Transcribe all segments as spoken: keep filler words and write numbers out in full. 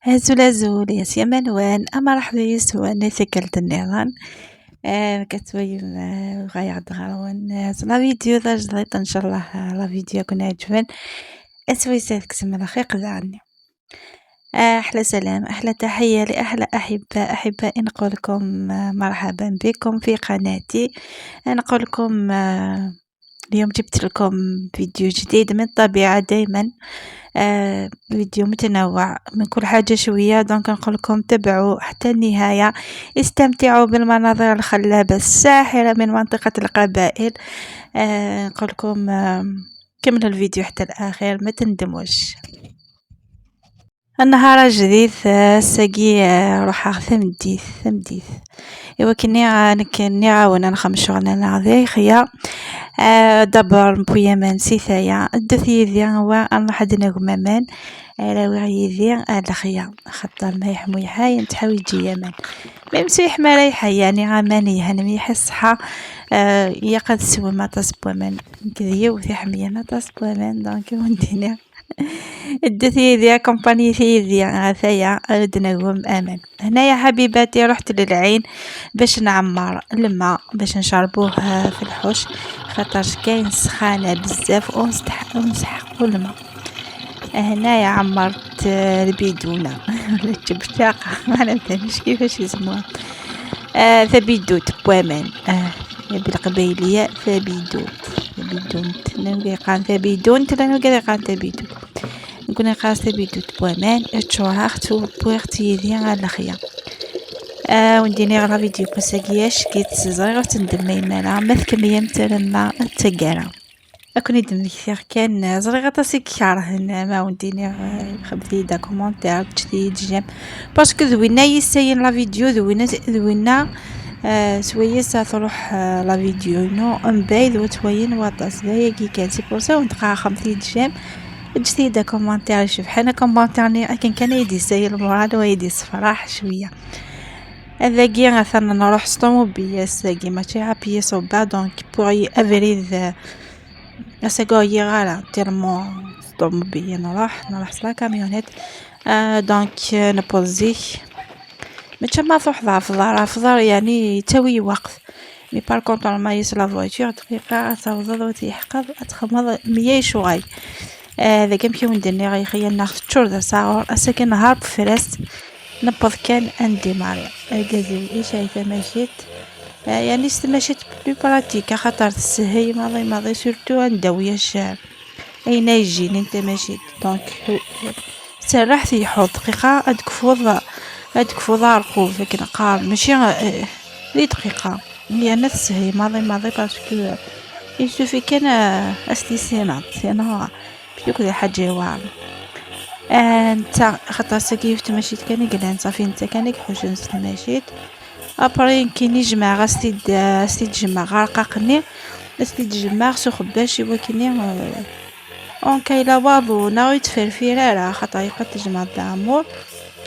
Azul, azul, yes, ya manwan, amarḥba yes-wen i tikkelt nniḍen. Eh, katwayem, eh, bɣayeɣ-d ɣer-wen, eh, la vidéo tajdiṭ, ncallah, eh, la vidéo ad ken-ɛeǧben. Aswayes ad tkesem lxiq daɣen. Eh, أحلى سلام، أحلى تحية لأحلى أحباء، أحبائي نقول لكم، eh, مرحبا بكم في قناتي. Eh, نقول لكم، eh، اليوم جبت لكم فيديو جديد من الطبيعة دايما، آه، فيديو متنوع من كل حاجة شوية. Donc نقول لكم تبعوا حتى النهاية، استمتعوا بالمناظر الخلابة الساحرة من منطقة القبائل. آه، نقول لكم، آه، كملوا الفيديو حتى الآخر، ما تندموش. النهار الجديد، آه، ساقي، آه، روحها ثمديث، ثمديث. إوا كني، آه، نك-، ني عاون نخمم شغل أنا ذي خيا. آه، دبر مبويا مان سيثايا، الدث يدي هو أنا حد نغممان. آه، راوي يدي، آه، الخيا. خطر ما يحمو يحاي، نتحاول يجي يمان. ميم سي يحمى رايحة، يعني، غامان يهنم يحس صحة. آه، يا قد سوى ما تصبوا من كذيو، في حمية ما تصبوا من، donc، وندينا. ادت يدي، كومباني في يدي، هاتايا، رد نقوم آمن. هنايا حبيباتي رحت للعين باش نعمر الماء باش نشربوه في الحوش، خاطرش كاين سخانة بزاف ونستح-، ونسحقوا الماء. هنايا عمرت البيدونة ولا التبشاقة، ما علمتهاش كيفاش يسموها. آه، ثبيدوت بوامان. آه، بالقبايلية ثبيدوت. ثبيدونت. نقول يقال ثبيدونت، لا نقول يقال ثبيدوت. نكون يقال ثبيدوت بوامان، اتشوها اختو بويغت يدي على خيا. آه، ونديني غير فيديو كوساكياش كي تزري غير تندم يمالا، ما تكمية مترمى التقارة. أكون يدم كثير كان زري غطاسي كارهن، ما ونديني، آه، خبثي دا كومنتير، تشتي تجيم. باسكو ذوينا يساين لا فيديو، ذوينا، ذوينا، آه، سويس تروح، آه، لا فيديو، نو، ام بايد وتوين واطاس، ذا يجي كان سي بور سا ونتقا خمسين جيم. جديدة كومنتير يشوف حنا كومنتيرني، لكن كان يدي ساي المورال ويدي صفراح شوية. هذاكي مثلا نروح سطوموبيل، ساكي ماشي عا بيي صوبا، دونك بوغ افريد، اساكو يغالا تيرمون سطوموبيل نروح، نروح سلا كاميونيت. آه، دونك، آه، نبوزي. ماشي ما تروح ضعف ضار، ضعف ضار يعني تاوي وقت. مي بار كونتر ما يس لا فواتور دقيقة، توضض وتيحقض، تخمض مية شغل. آه، هذا كان كيما ندير غير خيال ناخذ تشور ذا ساعور، اساكن نهار بفراس. نبض كان انديماري. الكازي ايش هاي تماشيت. آه، يعني تماشيت بلو براتيك، خاطر تسهي ماضي ماضي، سورتو عند وياش. اين يجيني انت ماشي؟ دونك، سرحت يحوط دقيقة، هاد كفوض، هاد كفوض عرقوب، لكن قار ماشي، آه، لي دقيقة. هي نفس هي ماضي ماضي باسكو يسوفي كان، آه، استيسينات، سينو بيوك ذي حاجة واعر. آه، انت خاطر ساكي في تمشيت كان يقلان صافي، انت كان يحوش نس تمشيت. ابري كي نجمع غا ستيد، آه، ستيد جمع غا رقاقني، ستيد جمع سو خباش يوكني، آه، اون كايلا وابو ناوي تفرفير على خاطر يقعد تجمع الدعمور.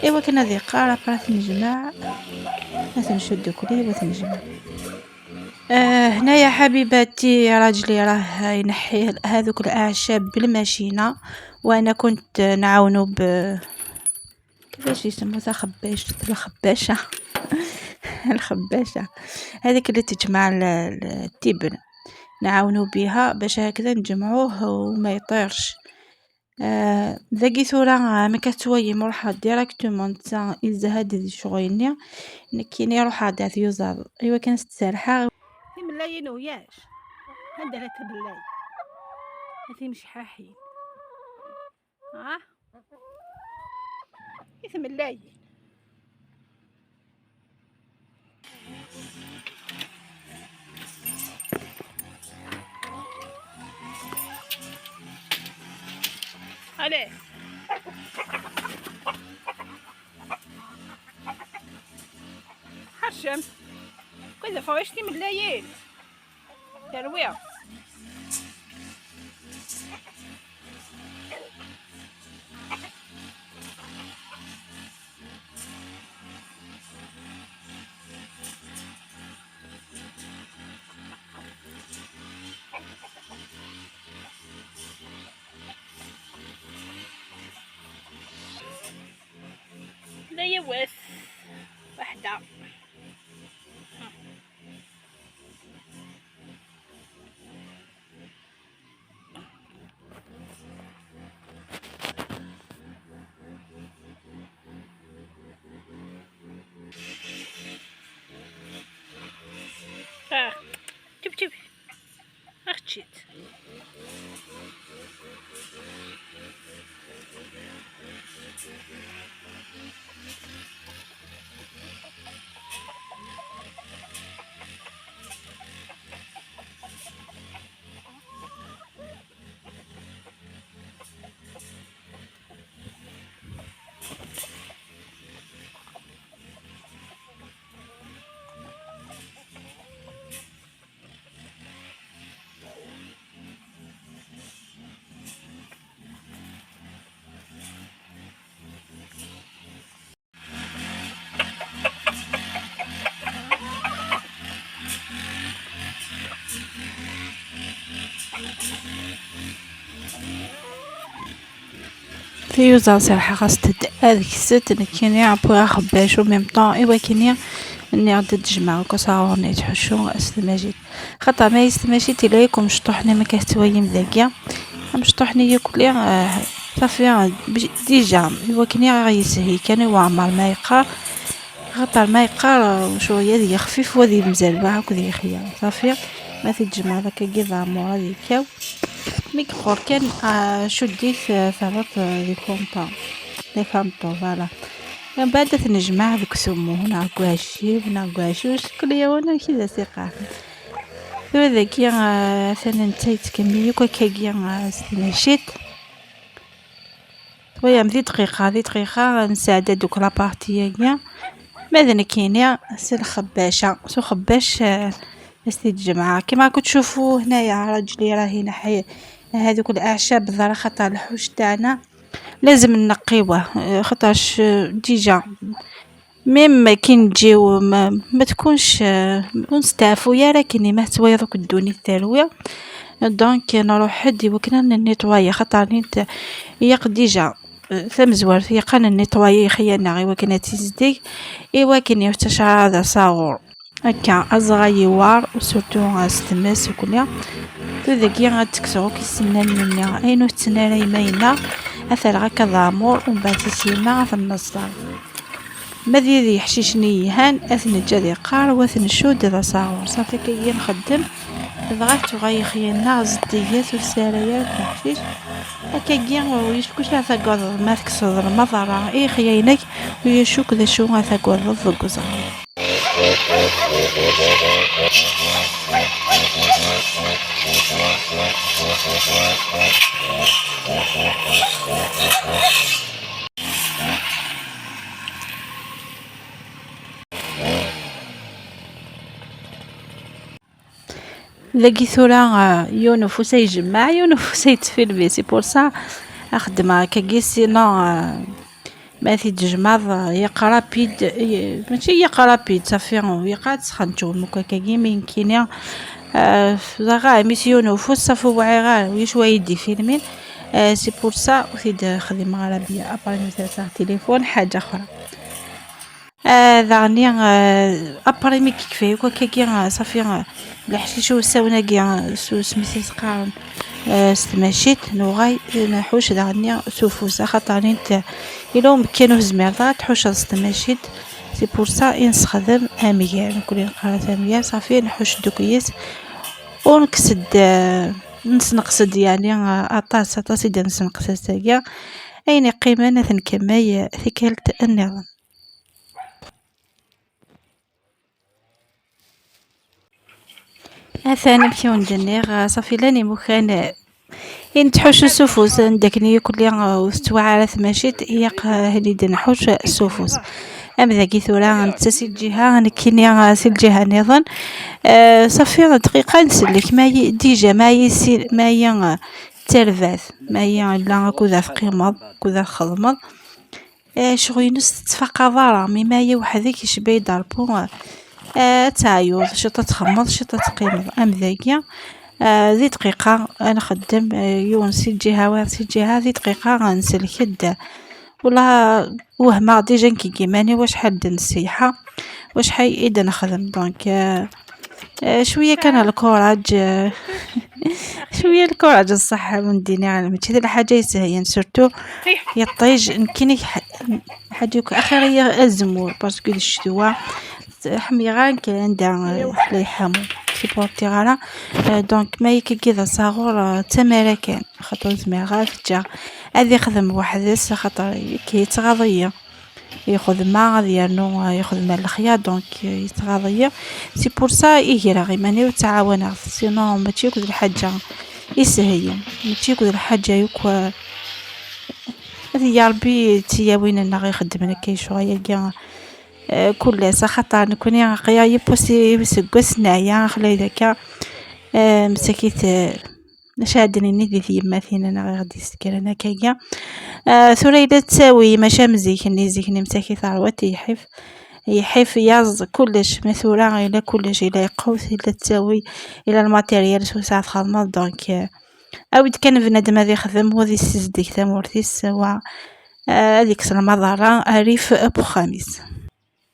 ايوا كنا ذي قارة قرات نجمع، مثلا شدو كلي وتنجمع. آه، هنايا حبيباتي راجلي راه ينحي هذوك الأعشاب بالماشينة، وأنا كنت نعاونو ب، كيفاش يسمو ذا خباش، الخباشة. الخباشة هذيك اللي تجمع ال-، ال-، التبن، نعاونو بيها باش هكذا نجمعوه وما يطيرش. آه، ذاكي ثورة، آه، ما كتويم روحها ديريكتومون، نتا يزها دي شغيني، نكيني روحها دات يوزال. ايوا كان ستسرحة. تملايين وياش؟ هذا لا تملاي. هذه مش حاحين. ها؟ تملايين. عليه. حشم. كل فواشتي من الليل. ترويع. Yiwet. Waḥda. Ah, tib, tib. Ax-tt-id. Tiyuzaḍ serḥeɣ-as-tent ad ksent nekkini, après axebbac, au même temps, i wakken nniɣ-d ad d-jemɛeɣ akk asaɣur-nni yettḥuccu s tmacint. Xaṭer ma s tmacint yella yakk umecṭuḥ-nni ma akka tettwalim dagi. Amecṭuḥ-nni yakk-li, ah, safi, ah, bi-, déjà, i wakken i aɣ-yeshil kan i weɛmer ma yeqqar. Xaṭer ma yeqqar, uh, ccɣel ad yexfif, wa ad yemzerbeɛ akked yexya. Safi, ma t-id-tjemɛeḍ akkagi d aɛmur ad yekkaw. Mi yeqqur kan, uh, cudd-it, uh, terreḍ, uh, di kumpa, di kamṭu, voilà. Mbeɛd ad t-nejmeɛ deg usummu, neɣ deg uɛecciw, neɣ deg uɛeccuc, kul yiwen amek i d as-iqqar. Tura dagi, uh, atan netta yettkemmil akk akkagi, uh, s tmacint. Twalam, di dqiqa, di dqiqa, nesɛedda-d akk la partie-agi. Ma d nekkini, s lxebbac-a, s uxebbac, eh, s-t-id-jemɛeɣ. Kima راكم تشوفوا هنايا راجلي راه ينحي هذوك الأعشاب بالضرع، خاطر الحوش تاعنا لازم نقيوه، eh، خاطرش، eh، déjà même كي نجيو ما، ما تكونش، آه، ur نستعفو يا راكني ما توايض كدوني الثروة. Donc نروح حد يوكنا ننيطوايا، خاطر نيت يق déjà، آه، ثمزوار يقان ننيطوايا يخيانا، إوا كنا تيزديك، إوا كنا يفتشار هذا صاغور. هكا أزغا يوار، وسورتو ستماس وكلها. تذكي غتكسغو كي السنان منها. أين تسنى ريمينا؟ أثر غاكا ضامور، ومن بعد تسينا في النصدر. Ma d yid yeḥcicen i yelhan, ad t-neǧǧ ad iqqar, wa ad t-ncud d asaɣur. Safi, akkagi nxeddem, dɣa tuɣal yexya-nneɣ zeddiget, ur tesɛi ara akk leḥcic. Akkagi, ur yecku ara tagadeḍ ma tekkseḍ lmaḍerra i yexya-inek, ur yecku d acu ara tagadeḍ deg uẓaɣur. Dagi tura, ah, yiwen ufus ay jemmeɛ, yiwen ufus ay ttfilmi. C'est pour ça a xeddmeɣ akkagi, sinon, ah, ma t-id-tejmeḍ, ah, yeq rapide, eh, mačči yeq rapide, safi, yeq ad tesxenǧum akk akkagi, mi nekkini, ah, ẓriɣ, ah, mi s yiwen ufus, safi, ur wɛiɣ ara, ulac wa yi-d-ifilmin, ah, c'est pour ça ur t-id-xdimeɣ ara bien. Après, mi tersa tilifun, ḥaǧa uxra. Ah, daɣen, ah, après mi yekfa yakk akkagi, ah, safi, ah, leḥcic usawen-agi, ah, s usmis i s-qqaren, ah, s tmacint, nuɣal nḥuc daɣen s ufus, axaṭer nint, ah, yella umekkan ur tezmireḍ ara ad tḥuceḍ s tmacint, c'est pour ça i nessexdem amger, nekkni neqqar-as amger, safi, nḥuc-d akk yis, ur nekkes-d, ah, nesneqs-d, yeɛni, ah, aṭas, aṭas i d-nesneqs ass-agi. Ayen iqqimen ad t-nkemmel tikkelt nniḍen. Atan amek i wen-d-nniɣ, safi llan imukan i nettḥuccu s ufus, anda akken yakk-lli ur tettwaɣ ara tmacint, ilaq, ah, ad nḥucc s ufus. Am dagi tura, netta si lǧiha, nekkini, ah, si lǧiha nniḍen. Ah, safi dqiqa nsellek, ma yi-, déjà, ma yi-, si-, ma yi-, ah, d tarbat, ma yi-, yella akud ad teqqimeḍ, akud ad txedmeḍ. Eh, ccɣel-ines tettfaqaḍ ara, mi ma aya weḥd-k icba-yi-d arpu, eh, ad teɛyuḍ, ciṭ ad txemmeḍ, ciṭ ad teqqimeḍ. Am dagi, eh, di dqiqa ad nxeddem, eh, yiwen si lǧiha, wayeḍ si lǧiha, di dqiqa ad nsellek-d والله وهمة ديجا نكيكي ماني واش حال نسيحة، واش حي إذا نخدم. Donc آه، آه، شوية كان الكوراج آه، شوية الكوراج الصح من ديني على ماشي هذه الحاجة يسهين surtout يطيج نكيني حاجة يكون أخير هي الزمور parce que الشتوى حمي غان كان دا الله يرحمه سيبورتي غانا. آه، donc ما يكي كذا صغور تمارا كان خاطر زمير غا في الجا هذه يخدم وحده خاطر كي يتغاضيه ياخذ ما غادي يرنو ياخذ ما الخيار donc يتغاضي. C'est pour ça يجرى غير ماني وتعاون sinon ماشي كل حاجة يسهي ماشي كل حاجة يكو. هذه يا ربي تياوين لنا غير خدمنا كي شوية كاع. آه، كل ساعة خاطر نكوني قيا يبوسي سكوس نعيا خلي ذاك. آه، مسكيت آه، نشاهدني ندي في يماتين انا غير غادي يسكر انا كاكيا. آه، ثورة إلا تساوي ماشا مزيكني زيكني مساكي ثروت يحف يحف ياز كلش مثورة إلا كلش إلا يقوس إلا تساوي إلا الماتيريال سو ساعة خدمة donc آه، أود كان بنادم هذا يخدم وذي السزدك ثمورتيس سوا آه، هذيك سلمى ضارة ريف أبو خميس.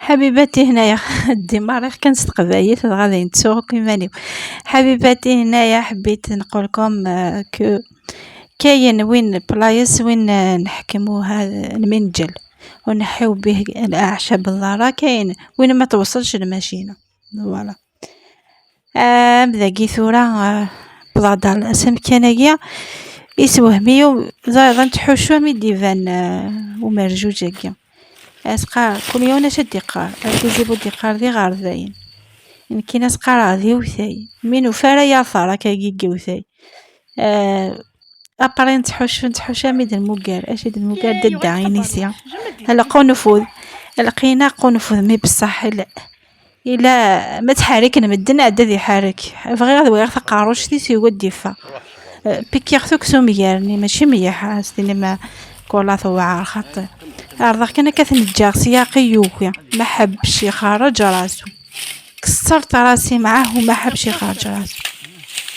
حبيباتي هنايا الديماريغ كان ست قبايل غادي نتسوق كيمانيو. حبيباتي هنايا حبيت نقولكم آه، كو كاين وين بلايص وين آه، نحكمو هذا المنجل ونحيو به الأعشاب الضارة كاين وين ما توصلش الماشينة. Voilà. آه، مداقي ثورة آه، بضعضع الأسم كان يسوهمي زايضا تحوشو مي ديفان آه، ومرجوج هكا. اسقار كل يوم اش ديقار الكيزيبو ديقار دي غارذاين. يمكن اسقار غادي وثاي مين وفارا يا ثارا كاكي وثاي. آه، ابري نتحوش نتحوش اميد المقار اش يد المقار ددا عينيسيا. هلا قنفذ. لقينا قنفذ مي بصح لا. الا ما تحرك نمدن عاد ذي حرك. بغي غير ويغ تقاروش تي سي ودي فا. بيكيغ ثوك سو ميارني ماشي مياح ستيني ما كولا ثو عار خاطر. عرضك انا كثنجاغ سياقي يوكي ما حبش يخرج راسو. كسرت راسي معاه وما حبش يخرج راسو.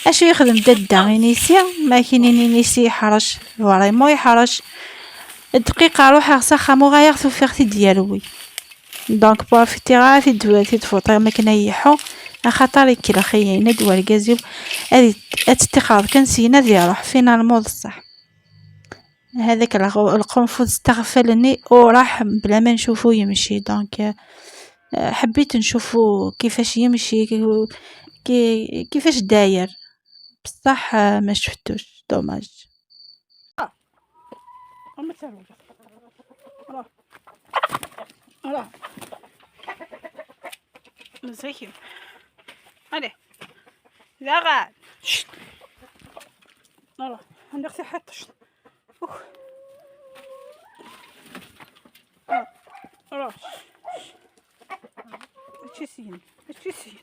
اش يخدم ددا ينيسي؟ ما كاين ينيسي يحرش. فريمون يحرش. الدقيقة روح غسا خامو غا يغثو في اختي ديالوي. Donc بروفيتي غا في الدوال في الفوطير ما كنا يحو. اخاطر يكل خيينا دوال كازيو. هذه اتتخاذ كان سينا ذي روح فينا الموض الصح. هذاك الغو- القنفذ استغفلني وراح بلا ما نشوفو يمشي. Donc آه، حبيت نشوفو كيفاش يمشي كي- كي- كيفاش داير. بصح آه، ما شفتوش دوماج. أما تروح. راه. راه. مزيكين. عليه. لا غاد. شت. راه. عندي اختي حطشت. أوه. راه. راه. هادشي سين. هادشي سين.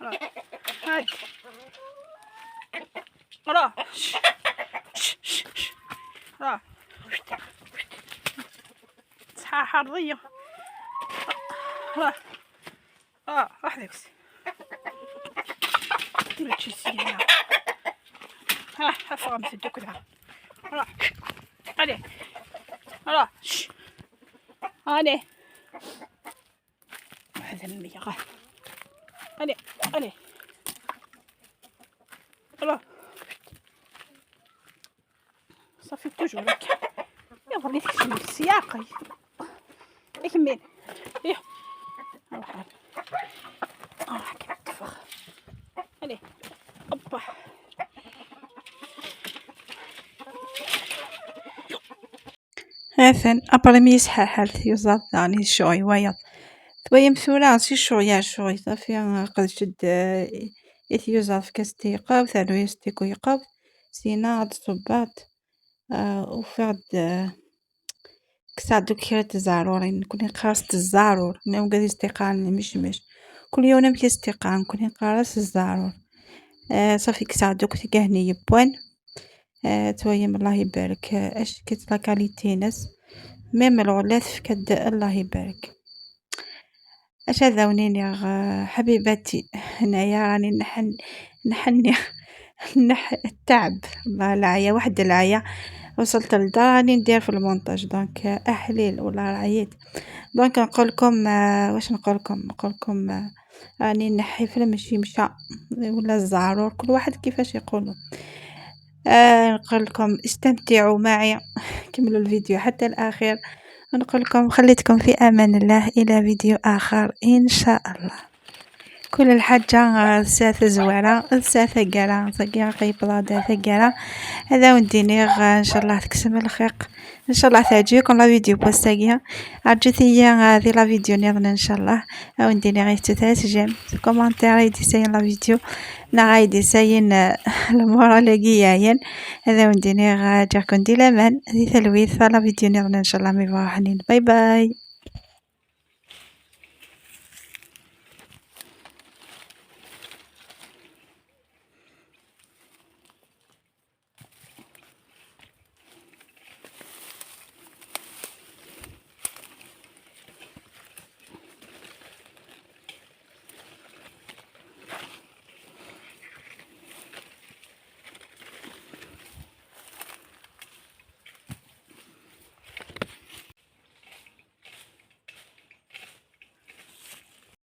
راه. هاي. راه. ش-، ش-، ش-، ش-. راه. صحة حرية. راه. اه، راح داكس. هادشي سين. ها، ها فغم سدو كلها. راه. عليه. راه. ش-، عليه. هذا المية غا. Allez, allez. Voilà. صافي توجور هكا. يا وليدي كتشوف السياقة. يكمل. ايه. روح. روح كيما الطفخ. Allez. هوبا. هاثن أبرمي يسححل يزاد يعني شوي ويض. ثويم ثورة سي شوي يا شوي صافي قد شد. إثيوزاد في كاس تيقاو ثانو يستيقو يقاو. سينا هاد الصباط. آه، وفي هاد آه، كسا دوك كرا تزارورين كوني قاس تزارور ناو قد يستيقان المشمش. كل يوم نمشي استيقان كوني قاس الزارور. آه، صافي كسا دوك تيكهني يبوان. آه، تويم الله يبارك. آه، اش كت لا كاليتي ناس ميم الغلاف كد الله يبارك. اش هذا ونين يا غ-، حبيباتي؟ هنايا راني نحن نحني نح التعب. الله العيا واحد العيا. وصلت للدار راني ندير في المونتاج، donc احليل ولا رعيت. Donc نقول لكم، آه، واش نقول لكم؟ نقول لكم، آه، راني نحي في المشيمشه ولا الزعرور، كل واحد كيفاش يقولوا. آه، نقول لكم استمتعوا معي، كملوا الفيديو حتى الاخير، ونقول لكم خليتكم في امان الله، الى فيديو اخر ان شاء الله. كل الحاجة، آه، ساعة زوارة، ساعة ثقالة، ثقالة قيب لا دا ثقالة. هذا وديني، آه، ان شاء الله تكسم الخيق. ان شاء الله تعجبكم la vidéo بوستاقيا. عجبتي هي هذه la vidéo نيضنا ان شاء الله. او نديني غير تتاس جيم، كومنتير يدي ساين la vidéo. نا غايدي ساين، آه، المورا لاقي ياين. هذا وديني غا جاكم دي لامان، هذه ثلويث، ف la vidéo نيضنا ان شاء الله مي بروحنين. باي باي.